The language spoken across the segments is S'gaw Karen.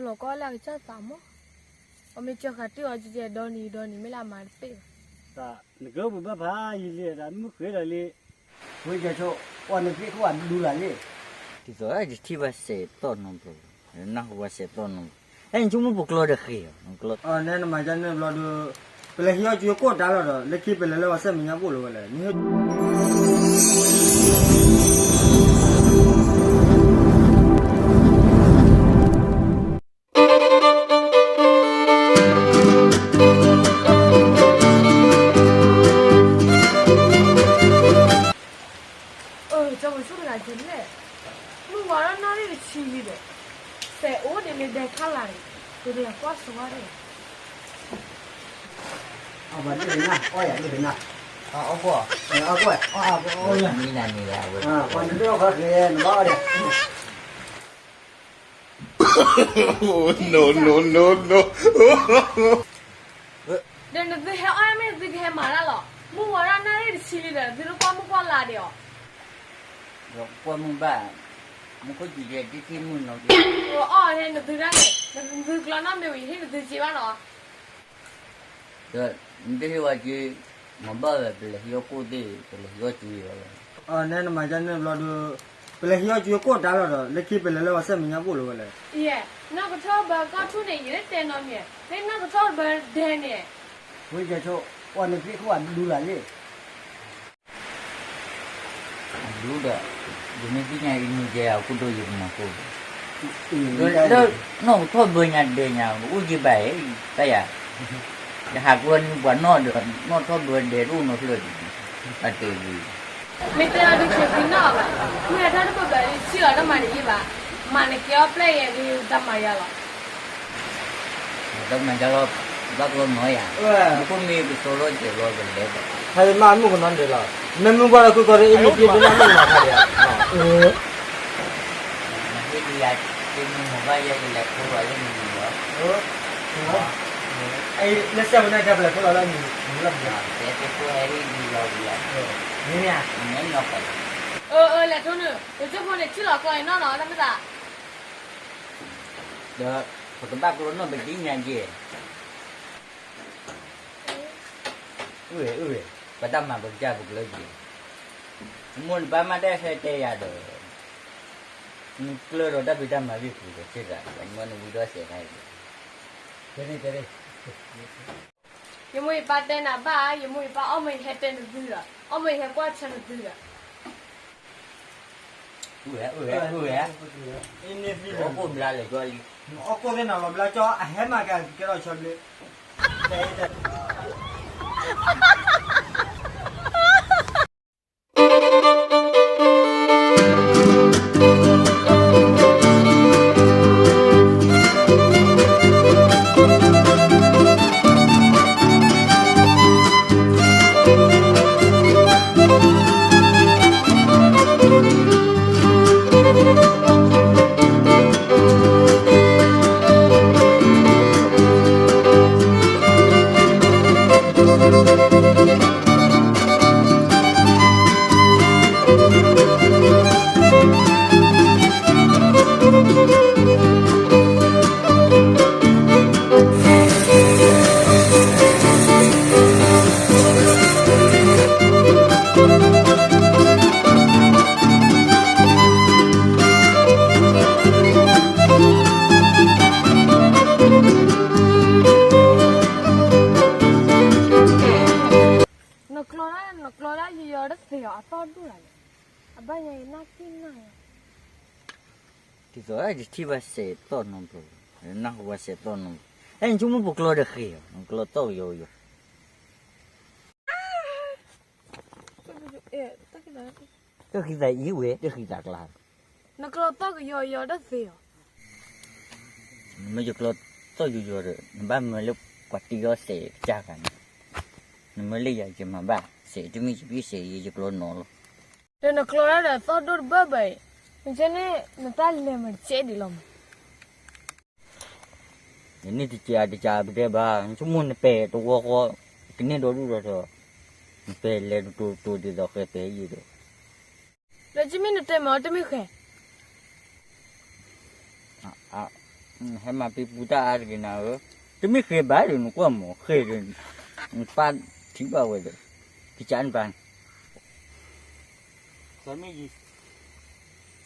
လီၤကီလၢအကစၢ်သးမး, အမ့ၢ်ကၢဃာ်တ့ၢ်အီၤကဲဒီနံၤဒီနံၤ မ့ၢ်လၢအမၤတပ့ၢ်ဘၣ်. နကဘၣ်ဖးယံာ်လံ တၢ်မုၢ်ဃ့ဒီးလံ. ဝဲကဆိး, အီၣ်နသ့ၣ်ခိၣ်အဒူလၢ်လံ. ဒ်သိးယထံၣ်ဘၣ်စဲးသီၣ်နီတဘျီ, နၢ်ဟူဘၣ်စဲးသီၣ်နီတဘျီ, အဲ နဆိကမိၣ်ပကျီဒီးဃ့ၤ, နကျီ, နမၤကန့ၣ်ဘျီဒီး, ပလဲၤဟံးအီၣ်ကၠူကိၣ်တၢ်လီၤဒီး လၢခံပလဲၤလၢပှၤဆဲးမဲာ်ညါဘိၣ်လီၤဝဲလဲၣ်. အၢ ကၠီမဆိတဂၤကဲလဲၣ်, မုၢ်ဝါထီၣ်နၣ်ရံၣ်တဆံလံဒီး, စဲးအိၣ်ဒ်န့ၣ်ဒဲးခါလာန့ၣ်, ပကလဲၤကွၢ်စိဝဲန့ၣ်. အီၣ်ဘၣ်ဒ်န့ၣ်, အီၣ်ယၤဒ်န့ၣ်, အီၣ်ကွၢ်, အီၣ်ကွၢ်, အီၣ်ကွၢ်, မံနၤန့ၣ်ယၤဝဲ, ပှၤနဒိၣ်ဃီဃ့ နဘၣ်အီၣ်ဒံး. No, no, no, no. ဒီးနသုဟဲအီၣ်မ့ၢ်နသုကဟဲမၤတၢ်လီၤ. မုၢ်ဝါထီၣ်နၣ်ရံၣ်တဆံလံဒီး နသုတကွၢ်မုၢ်ကွၢ်လါဒံးအီၤ. ဒီးကွၢ်မုၢ်ဘၣ်, မူခိၣ်စူၤဒံးဒ်ထံၣ်မုၢ်နီၤ, အီၣ်ဟဲနသုတၢ်န့ၣ်, နသုကျီနီၣ်မ့ၢ်ဝံၤ ဟ့ၣ်နသုစ့ဘၣ်နီၤ. ဒီးနတဟ့ၣ်ဝဲက့ၤ, မၤဘၣ်ဝဲ ပလဲၤဟံးအီၣ်ကိၣ်သ့ၣ် ပလဲၤဟံးအီၣ်ကၠူယီၤဝဲ. အၢ နဲနမၤကန့ၣ်ဘျီဒီး, ပလဲၤဟံးအီၣ်ကၠူကိၣ်တၢ်လီၤဒီး လၢခံပလဲၤလၢပှၤဆဲးမဲာ်ညါဘိၣ်လီၤဝဲလဲၣ်. ယဲ, နီၢ်ကထီၣ်ဘၢကီၢ်ထူၣ်န့ၣ် ယတတဲနီတမံၤ, မ့ၢ်နီၢ်ကထီၣ်ဘၢဒဲန့ၣ်. ဝဲကဆိး, အီၣ်နသ့ၣ်ခိၣ်အဒူလၢ်လံ. အဒူဒီး, ယမ့ၢ်သ့ၣ်ညါအံၤမ့ၢ်ကဲအခိၣ်ဒိၣ်ယကမၤကိၣ်, လၢနီၢ်ကထီၣ်ဘၢညါဒဲညါ အိၣ်က့ၤဘၣ်အံၤ, တၢ်ယၤ, ယဟးကျီန့ၢ်ပှၤနီၢ်ဒီး နီၢ်ထီၣ်ဘၢဒဲတအိၣ်နီတဖျၢၣ်ဒံး, အတဲဝံၤ မ့ၢ်တဲလီၤဒုးက့ၤသံနီၢ်ဘၣ်, မ့ၢ်ဟဲထီၣ်တပၢၢ်ပၢၢ်လံ ထံၣ်လီၤတၢ်မၤတယံာ်ဘၣ်, မၤနကဲအီၣ်ပျဲၢ်ယဲဒုးတၢ်မၤယၤလီၤ. တၢ်မၤယၤလီၤ, ဘၣ်ကျီနီၢ်ယၤ, မ့ၢ်ခိၣ်မ့ၢ်ကစီလီၤကဲၤလီၤကလဲၤဘၣ်, ဟဲမၤမုၣ်ကနီၤဒဲးလီၤ, မ့ၢ်မုၢ်ဘၣ်လီၤခုကီၢ်ဒီး အ့ၣ်မ့ၢ်က့ဒိၣ်နၢ်မုၣ်မၤခါဒံး, မ့ၢ်ဒုးယၤ, မ့ၢ်မုၢ်ဘၣ်ယဲကလဲၤဖိလီၤလၢမံၤလီၤ. လၢစဲးဝဲန့ၣ် ကဲပလဲၤဖိလီၤလၢမံၤလီၤ, တဲတကိးဟဲဒ်ယီၤဒ်ယၤ, မ့ၢ်မ့ၢ်ဧါ, မ့ၢ်နီၢ်ကီၢ်, အၢ အၢ လဲၤထီၣ်နုာ်, ပကၠိဖိန့ၣ် ထံၣ်လီၤကျီအံၤနီၢ်နီၢ် တၢ်မ့ၢ်သး ဒီးပကဘၣ်ကျီနီၢ်ပဒ်ညါက့ၤ, အုၣ်ဝဲ အုၣ်ဝဲ, ပတၢ်မၤပကစၢ်ပကျၢက့ၤ, မိၢ်နပၢ်မၤတၢ်ဟဲတဲယၤဒီး, နကျၢဒီးတၢ်ဖံးတၢ်မၤလံပူၤဒီး စ့ၢ်ကီး ပှၤညီနဝံဒီးစဲးခါအံၤ, တဲန့ၣ်တဲန့ၣ် ယမိၢ်ယပၢ်တဲနၤဘၣ်, ယမိၢ်ယပၢ်အီၣ်မ့ၢ်ဟဲတဲနသုဒီး, အီၣ်မ့ၢ်ဟဲကွၢ်ဆၢနသုဒီး, အုၣ်ဝဲ အုၣ်ဝဲ အုၣ်ဝဲ, အီၣ်ကိၣ်ဘျါလဲၤကီလံ, အီၣ်ကိၣ်သ့ၣ်နၤလီၤဘျါကၠီ အဟဲမၤကကဲထီၣ်ဆၢဘျ့, တဲ နကျီဒၣ် နကျီဒၣ်ယီၤယီၤတသ့ၣ်အီၤ အသီၣ်ဒိၣ်လၢ်လၢ်, အဘၣ်ယၤယနၢ်က့ၢ်နၢ်ယၤ, ဒ်သိးယထံၣ်ဘၣ်စဲးသီၣ်နီတဘျီ, နၢ်ဟူဘၣ်စဲးသီၣ်နီတဘျီ, အဲ နဆိကမိၣ်ပကျီဒီးဃ့ၤအီၤ နကျီသီၣ်ကယီၤကယီၤ, တဃံသးအံၤဝဲ တဃံသးကျါ, နကျီသီၣ်ကယီၤယီၤတသ့ၣ်အီၤ, နမ့ၢ်ယကျီသီၣ်ယီၤယီၤဒီး နဘၣ်မၢလၢပှၤတံၤအီၣ်စဲးကစၢ်ဂၤန့ၣ်, နမၢလၢယၤယမၤဘၣ်, စဲးတမ့ၢ်ယပံၢ်စဲးယံၤ ယကျီနီၤလီၤ, ဒီးနကျီဒၣ်ဒီးသီၣ်ဒိၣ်တဘၢဘၢအံၤ, မ့ၢ်ကဲန့ၣ် နတၢ်လဲၤမၤတကဲဒံးလီၤမး ယန့ၢ်တကဲးတကဲးပတဲဘၣ်, နဆိကမိၣ်နပဲာ်တဝီဃီ, ကန့ၢ်ဒီဒူၣ်ဒီထီ, နပဲာ်လဲၤတတိၤတိၤဒ်သိးဃဲပဲာ်ယံၤဒီး, ဒီးယမ့ၢ်နတဲမ့ၢ်အီၤတမ့ၢ်ဃဲ, အ, ဟဲမၤပ့ၤပူၤတၢ်အါတဂ့ၤနၤဧၢ, တမ့ၢ်ဃ့ဘၣ်ဒီးနကွၢ်မး ဃ့ဒီး နပၢ်ထံၣ်ဘၣ်ဝဲဒီး ကစၢ်နပၢ်န့ၣ်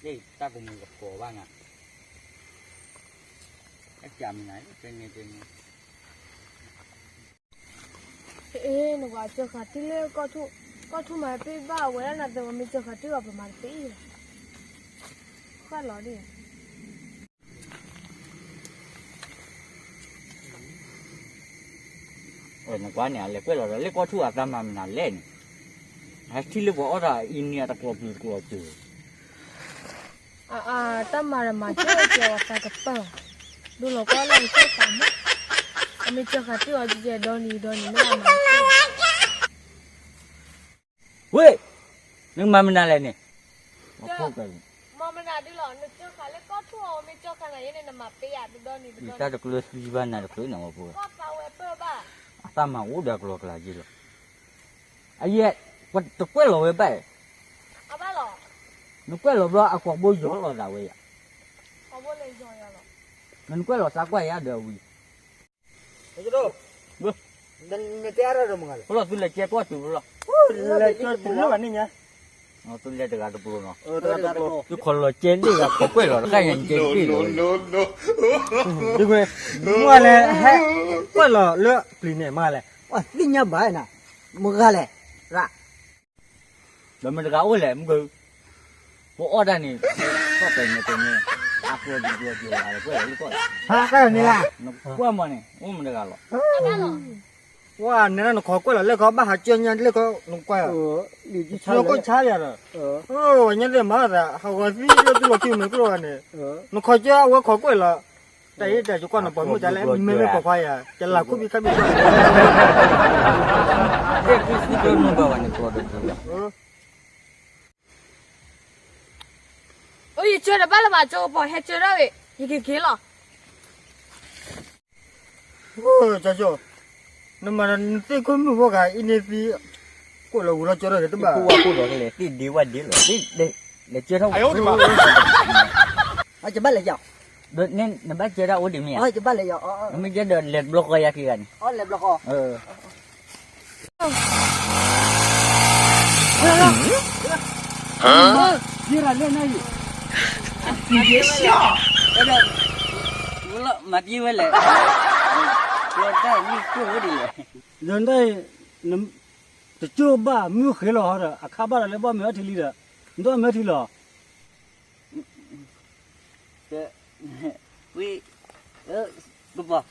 တၢ်ကမူၤကဖီဘၣ်နၤ, အကမနၤ တန့ၢ်တန့ၢ် အ့ နဝၤကၢဃာ်ထံလၢကီၢ်ထူၣ်, ကီၢ်ထူၣ်မၤပ့ၤဘၣ်ဝဲဒၣ်နၤ သဝဲမ့ၢ်ကၢဃာ်ထံအီၤ ပမၤတပ့ၤအံၤလီၤ, ဃၣ်လီၤဒ် နကွၢ်န့ၣ် အလဲၤကွဲၢ်လီၤဒီး လၢကီၢ်ထူၣ်အသးမၤမနုၤလဲၣ်န့ၣ်, အထံၣ်လၢပှၤအီၣ်တၢ်အံၤန့ၣ် အတကျိၤပျုၤတကျိၤစၢၤ အတၢ်မၤတမၤကၢကၢအသးကပၢၢ်, ဒိလီၤကွၢ်လၢကၢဃာ်မး, အမ့ၢ်ကၢဃာ်ထံအီၤ ကကဲဒီနံၤဒီနံၤ မ့ၢ်မၤ ဝ့ၢ်, နမၤမနုၤလဲၣ်န့ၣ်, မၤမနုၤဒ်လီၤ နကၢဃာ်လၢကီၢ်ထူၣ်အီၤ မ့ၢ်ကၢဃာ်နၤယဲန့ၣ် နမၤပ့ၤယၤတဒီနံၤတဒီနံၤ တၢ်တကျၢၤသံဘၣ်နၤတကျၢၤန့ၣ်ဝဲဖိ, အတၢ်မၤအိၣ်ဒီးကျိၤကျါယ့လီၤ, အယဲ, တကွဲၢ်လီၤဝဲဘၣ်, နကွဲၢ်လီၤဘျီအကွီၢ်ဘိယီၤလီၤသးဝဲယၤ, နကွဲၢ်လီၤသးကွၢ်ယၤဒီးဝံၤ ဖဲလီၤသုလဲၤကဲကွၢ်တုၤဖဲလီၤ, လဲၤကဲတုၤလၢဘၣ်န့ၣ်ညါ, သုလဲၤတဂၤတပျိနီၤ, သုခီလီၤကဲဒ့ၣ်ဂၤ ခီကွဲၢ်လီၤတခါညါ ကဲတဘ့ၣ်လီၤ, ဒ်ဝဲ, မ့ၢ်လဲၣ်, ဟဲကွဲၢ်လီၤလၢပျံၤန့ၣ်မးလဲၣ်, သ့ၣ်ညါဘၣ်နၤ, မ့ၢ်ဂၤလဲၣ်, ရၣ် ဒီးမ့ၢ်တဂၤအိၣ်လဲၣ် မ့ၢ်ကၢ, ပအီၣ်တၢ်န့ၣ်, ကီၢ်ပဲၤန့ၣ်တန့ၣ်, အကျိၤဒ်ကျိၤကျိၤလၢကွဲၢ်လီၤလၢကီၢ်, နကွၢ်မီၤန့ၣ် အိၣ်မ့ၢ်တဂၤလီၤ, ဝဲန့ၣ်နခီကွဲၢ်လီၤလၢခီ ဘၣ်ဟးကၢညါလၢခီ နကွၢ်, နကိၢ်ဆါယၤဒီး, ဝဲညါသ့ၣ်မၤသး ဟးဂီၤသံလၢသုလီၤခံမ့ၢ်ကျိၣ်ဂၤန့ၣ်, နခီကၢအဝဲခီကွဲၢ်လီၤ တၢ်အံၤတၢ်ယကွၢ်နပှၤမုၢ်တၢ်လဲၣ် မ့မ့ၢ်ပှၤခွါယၤ ယလၢ်ခိၣ်ဘံခါဘံခါ, ကဲက့ၤစံးကၢနုၢ်ဘၣ်ဝဲန့ၣ် ကျိဒီးကျိဒီး, အိၣ်ယကၢဒီးဘၣ်လၢၤဘၣ် ကၠိကပီၤ ဟဲကၢထီၣ်ဝဲ ယကက့ၤလီၤ. ကၠိ, နမၤနသ့ၣ်ခိၣ်မုၣ်ဖိဂၤအံၤန့ၣ်သံ, ကိၣ်လီၤဝံၤလီၤကၢထီၣ်က့ၤတဘၣ်, ကိၣ်ဝါကိၣ်ဒီးကလဲၤသ့ၣ်ဒ့ဝဲဒ့လီၤ, လဲၤကၢထီၣ်ဝဲ, အကဘၣ်လဲၤယၤ, နဘၣ်ကၢထီၣ်အိၣ်ဒံးမ့ၢ်ဧါ, ကဘၣ်လဲၤယၤ, မ့ၢ်ကဲဒီးလဲၤဘျီဃီယၤခံဂၤန့ၣ်, လဲၤဘျီဃီ မၤပ့ၤဝဲလဲၣ်, တကၠိၢ်ဘၣ်မုၢ်ဃ့လီၤဒီး အခါဘၣ်ဒီးလၢဘီၣ်မ့ၤအီထံလံဒီး, နတအီၣ်မ့ၤအီထံလီၤ. ဝံ, ပပီၤ,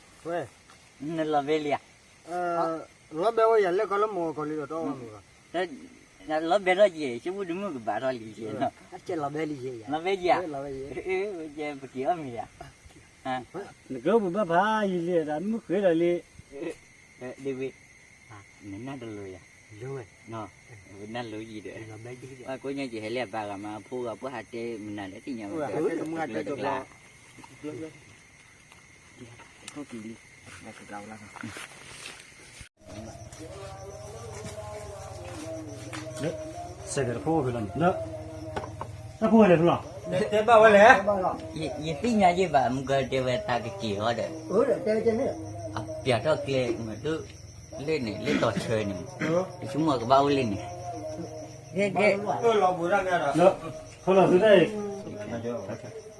နလီၤဘဲလံဧါ, လီၤဘဲဝဲယၤလဲၣ်ကီလၢမီၤကီလံဒီးတအီၣ်မ့ၤဘၣ်, လီၤဘဲထီၣ်က့ၤ ဆိကမိၣ်တမုၣ်ကဘၣ်ထီၣ်လံ, လီၤဘဲယၤ, ပက့ၤအီၣ်မ့ၤယၤ, နကပူၤဘၣ်ဖးယံာ်လံဒီး မုၢ်ဃ့လီၤလံ, ဒ့ဝံ, နနၢ်တလိၤယၤ, နနၢ်လိၤယံၤဒီး, ကိးညါက့ၤဟဲလၢအပၢ်ဂၤမး အဖိဂၤပှၤဟးတဲမနုၤလဲၣ်သ့ၣ်ညါဝဲ, တကျါ, စဲးကဲးတဖိအိၣ်ဖဲလီၤန့ၣ်, တၢ်ဖိဝဲလဲၣ်ဖဲလီၤ, တဲဘၣ်ဝဲလဲၣ်, ယသ့ၣ်ညါယ့ၢ်ဘၣ် မုၢ်ကတဲဝဲတၢ်ကက့ၤဟီဒီး, အပျးထီၣ်ကျဲမးဒိၣ်, လၢန့ၣ် လၢတီၤဆၢန့ၣ်မး, တဆိကမိၣ်ကဘၣ်အိၣ်လၢန့ၣ်, ကဲကဲ, ဖဲလီၤသုတၢ်အံၤ,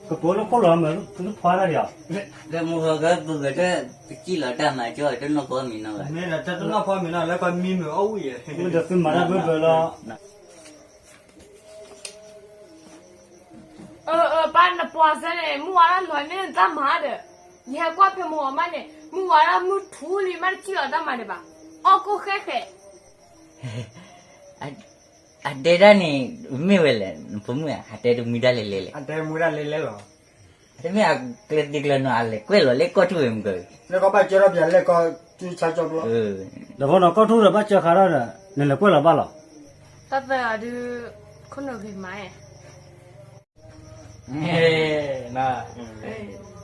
ကပိာ်လၢခိၣ်လီၤမး သုတဖှါတၢ်ဒံးဧါ, ကဲမုၢ်ဂီၤကပူၤကတၢၢ် ပစံၣ်လီၤတၢ်မၤကၠီ တနီၢ်ဖီမံၤနီၢ်ဂၤ, မ့ၢ်တနီၢ်ဖီမံၤနီၢ် လၢကမံမုာ်အီၣ်ဝံၣ်ယဲၢ်, ဒီးသုမၤတၢ်ဘၢဘၢလီၤ. အၢ အၢ ပၢ်နပှၤစဲန့ၣ် မုၢ်ဝါဒၣ်လီၤန့ၢ်တၢ်မၤဒီး, ယဟဲကွၢ်ဖဲမုၢ်ဂီၤမးန့ၣ် မုၢ်ဝါဒၣ်မုၢ်ထူလံ မ့ၢ်တစံၣ်လီၤတၢ်မၤဒံးဘၣ်, အီၣ်ကိၢ်ဃဲဃဲ အတဲဒၣ်န့ၣ် မ့ၢ်ဝဲလဲၣ် နဖိမုၣ်ဧါ, အတဲတမံဒၣ်လဲၤလဲၤလဲၣ်, အတဲမံဒၣ်လဲၤလဲၤလီၤ, တမ့ၢ်အကျဲၤသံကျဲၤနီၤ အလဲၤကွဲၢ်လီၤလၢကီၢ်ထူၣ်ဝဲမုၢ်ကၢ, လၢကီၢ်ဘၣ်ကၢထီၣ်ပျးလဲၣ်ကီၢ်, ဒီးဖီနီၤ ကီၢ်ထူၣ်ဒီးဘၣ်ကၢဃာ်ထီၣ်ဒီး နလဲၤကွဲၢ်လီၤဘၣ်လီၤ, တၢ်သၢဂၤဒုး, ခိၣ်နူာ်ဂ့ၤမး, န